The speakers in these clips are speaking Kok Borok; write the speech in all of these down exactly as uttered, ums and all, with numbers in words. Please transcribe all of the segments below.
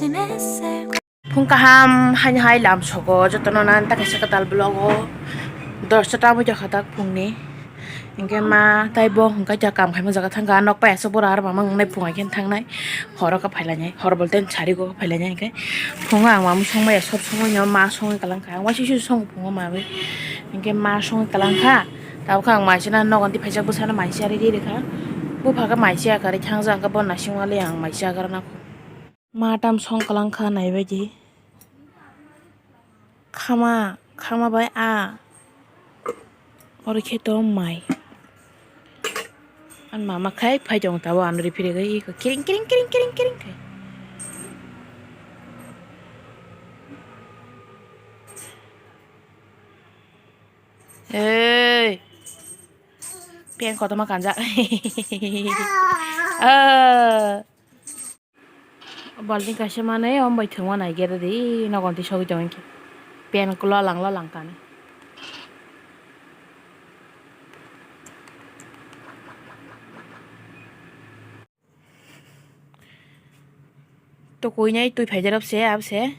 Phung kaham haino hai lam sogo jotono nan ta kaisa kwtal vlog o dosta ta bujak kha tak phungni. Hinkhe ma tai bo hinkhe ja kam khaima jaga thangkha, nok pai aswk bora aro mama wngnai phung hai khe thangnai. Horo khe phailainai, hor bolte sari go phailainai hinkhe phungo ang mamung songmaya sob songmani ma songwi kalang kha, ang waisa waisa songo phungo mawi. Hinkhe ma songwi kalang kha, tabukhe ang maisana nogo twi phaijak bwsano maisa ri ri rwkha. Bupha khe maisa kwrwi thangjak, hinkhe bo naisingmali ang maisa kwrwna. Ma tam song kalang kha naibaidi. Khama, khama bai a. Oro khe to mai. An mama khai phai tong tabo ano ri phirigwi iko kiring, kiring, kiring, kiring, kiring khai. Ei. Peng kotorma kanjak. Ah. Balting kaisa manwi, omo bai thwngma nai gere di, nogo twi sogwi tongwi khe. Pen lolang lolang kani. Tukui nai twi phai jarap se, ap se.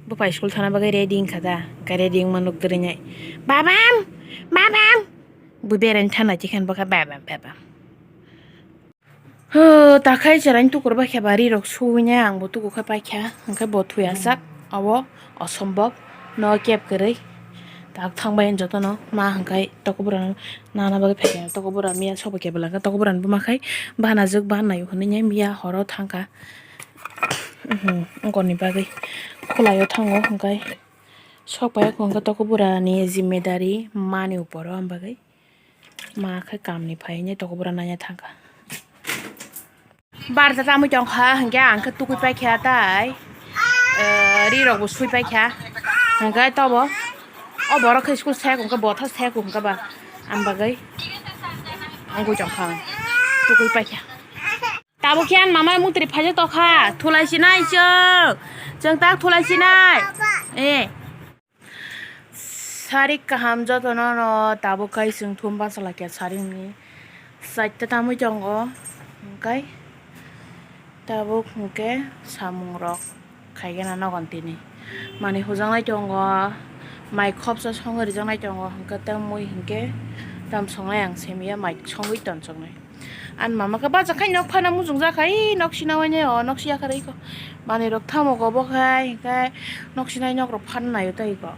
Buphai school thana bagwi ready wngkha da, hwnkhe ready wngma nuk dwrwi nai. Babam! Babam! Bui beraini thana chikhan bokha babam, babam. Ho, takhai chwraini tukur bai khe ba ri rok suwi nai, ang bo tuku khe paikha, hwnkhe bo thwi asak, abo osombok, no kep kwrwi. Tak thang bai jotono ma hwnkhe tokobwrano nana bagwi phaikha, tokobwra miya sobo kebo langkha, tokobwrani buma khai banajak banai hwnwi nai miya horo thangkha, mhm, ongkoni bagwi khwlaio thango hwnkhe sok pai hwnkhe tokobwrani jimedari mani uporo am bagwi. Ma khe kamni phainai tokobwra nanya thangkha. Barja tamwi tongkha, hwnkhe ang khe tukui paikha tai, eh, ri rok bo sui paikha, hwnkhe tobo o borok khe school sek hwnkhe botha sek hwnkhe ba, ang bagwi wngwi tongkha ang tukui paikha. Tabuk khe ani mama muktrwi phaijak tokha, thulai sinai chwng, chwng tak thulai sinai. Eh. Sarik kaham jotono no tabuk khai chwng thum bachalakya saringni chaita tamwi tongo, hwnkhe tabuk hwnkhe samung rok khaigena nogon tini. Mani hujaknai tongo, mai khopsa songwi rijaknai tongo, hwnkhe tamwi hwnkhe tam songnai ang semiya mai songwi tonsoknai. Ani mama khe bachak khai nok phano muchungjak khai nok sina wainai o nok siya kharwi kho. Manwi rok thamogo bo khai hinkhe nok sinai nok rok phano naio tei kho.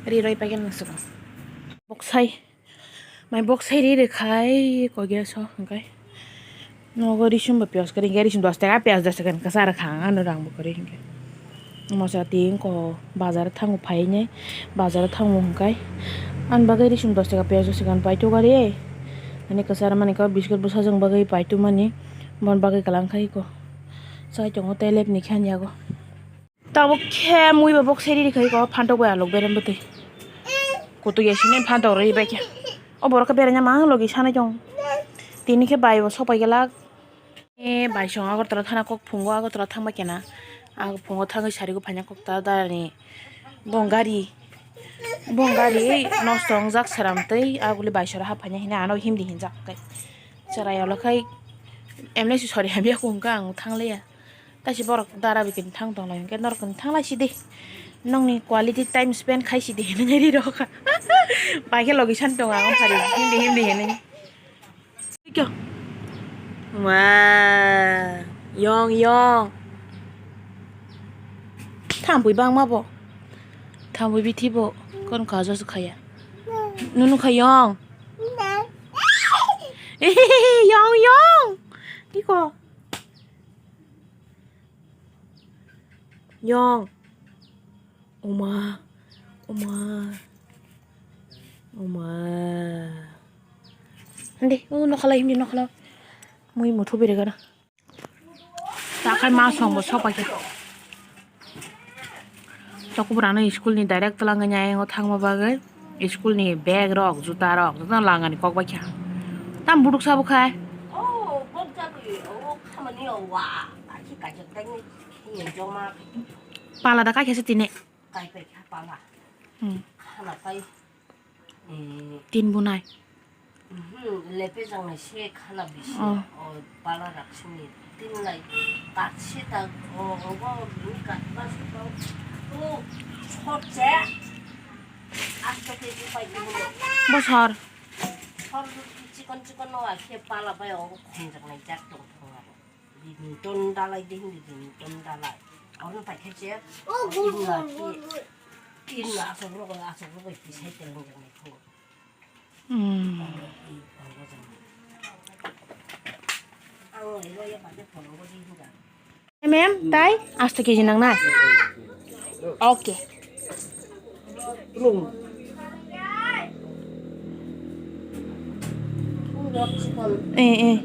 Ri roi paikhe nang swkang. Boksai. Mai boksai ri rwkhai koi gas o hwnkhe. Nogo risum bo piyas kwrwi hinkhe risum dos taka piyas dos taka kwchar rwkha ang ano rang bo kwrwi hinkhe. Mosa twi wngkha bazar thango phainai bazar thango hwnkhe ani bagwi risum dos taka piyaj dos taka paitugari ani kwchar mani khe biskit bwsajwk bagwi paitumani bon bagwi kwlangkha iko chai tongo tei lepni khe ani yago tabuk khe mui bo boksai riri khai iko phantok bai alok berem bwtwi kutuk ya sini phantok rwi bai khe o borok khe beraina ma logi sanai tongo tini khe bai bo sopai glak. E, baisong Agartala thana kok phungo Agartala thangbai kena. Ang phungo thangwi sarigo phaina kok ta darani. Bong gari. Bong gari nosto wngjak seram tei aguli baisora haphaina hina ano himdi hinjak kai. Cherai olo khai emlesi sori hamya kung ka ang thanglaiya. Taisi borok dara bikini thang tonglai hwnkhe norok kini thanglai sidi. Nokni quality time spend khai sidi hinwi rok. Bai khe logi san tongo ang phari himdi himdi hinwi. Kyo. Wah, yong, yong. Thampui bangma bo. Thampui bithi bo. Kon kaja se khaya. Nunu kha yong. Yong, yong. Iko. Yong. Uma. Uma. Uma. Hindi, oh, nokhalai, hindi, nokhalai. Mui muthu bere gara. Takai ma song bo sopai khe. Chokbra no school ni direct twlang nya yang thangma bagwi. School ni bag rok, juta rok, joto langani kok bai kha. Tam buduk sabo khai. Oh, kok jagwi, oh, khamani, oh, wa. Aki kajak dai ni, ni joma. Pala da kai khe se tine. Kai pai kha pala. Hmm. Khana pai. Eh. Tin bunai. Mhm, lepe jang nai se khala bisi. Oh. O pala rak sini tin lai kat se ta o o bo ni kat ba se ta o sot se asto ke ji pai ke bo. Bo sor. Sor chikon chikon no a se pala bai o khum jak nai jak tong tong aro. Din ton dalai din din ton dalai. Oro pai ke se. O gul gul gul gul. Tin asok rogo asok rogo pisai telong jak nai ko. Hmm. Ma'am, tai asto keji nang nai. Okay. Eh, eh.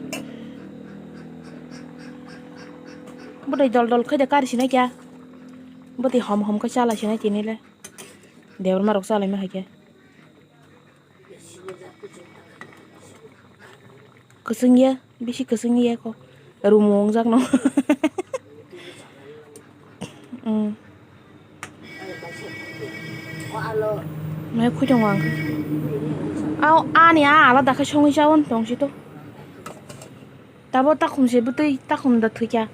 Bwtwi dol dol khe de kari sinai kya. Bwtwi hom hom khe chala sinai tini le. Debor marok chalai ma hai khe. Kwchwng ya, bisi kwchwng ya kok. Rumo wngjak no. Mm. Mai khoi tongo ang. Au, ani a alada khe songwi chawon tong si to. Tabo takhum se bwtwi takhum da thwikha.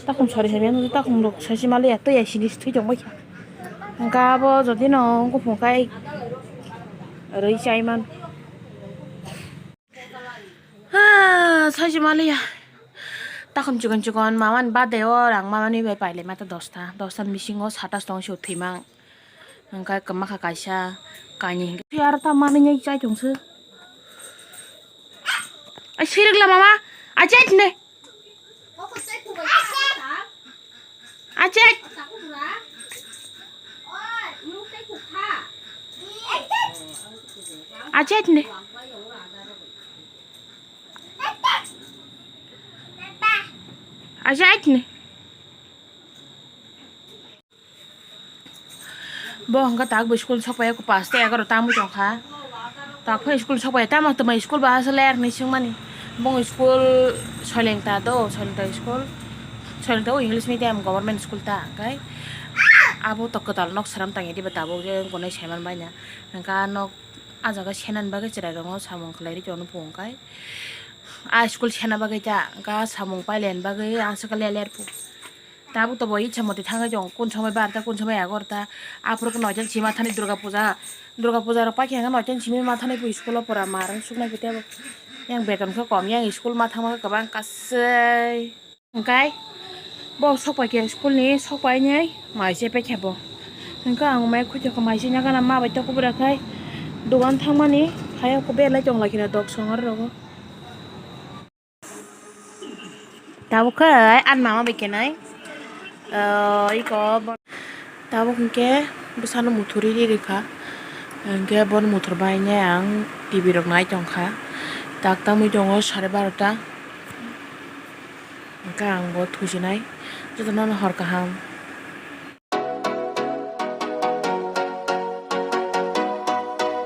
Takhum sori hai mano takhum rok sachi maliya twi ai sini thwi tong baikha. Hwnkhe abo jodi no wngkha phung khe rwi chai man. Ha, sachi maliya. Takhum chikon chikon mamani bade o rang mamani bai pailai mata dosta. Dosta ni bisingo satas tong se thwimang. Hwnkhe kwmakha kaisa kainwi hwnkhe aro ta manwi chai tongse. Ai, sirikla mama. Achai tine. Achai. Achai tine. Achai tine. Bo hwnkhe tak bo school sokpaiya, pasta egaroh tamo tongkha. Tak phai school sokpaiya, tamo twmai school bahasa ler hinwi swngmani. Bo school Soilengta do, Soilengta school. Soilengta o English medium government school ta, hwnkhe abo to kwtal nok sram tangya diba tabuk je gonai saiman baina. Hwnkhe ah nok ah jaga senani bagwi chwrairokno samung khlai rw tongo hwnkhe. Ah school sena bagwi ta, hwnkhe ah samung pailaini bagwi aswk ler ler phu. Tabuk to bo itsa motwi thangwi tongo, kun somoi barota, kun somoi egaroh ta. Aphuru khe noitani simi thani Durga Puja, Durga Puja rok paikha hwnkhe noitani simi ma thani bo school o pura ma rang suknai bo tebo. Yang beton khe kom, yang school ma thangma khe kwbang kasai. Hwnkhe bo sok paikha school ni, sok painai mai se paikha bo. Hwnkhe ang mai khujak mai se nagana ma bai ta kubura khai dogan thangmani, hai belai tong lai kheno dok song aro rogo. Tabuk khe ani mama bai kenai, ah, iko bo-, tabuk hwnkhe bwsano muthuri ri rikha, hwnkhe bono muthur bai nai ang T V rok nai tongkha, tak tamwi tongo sare barota, hwnkhe ang bo thusinai, jotono hor kaham.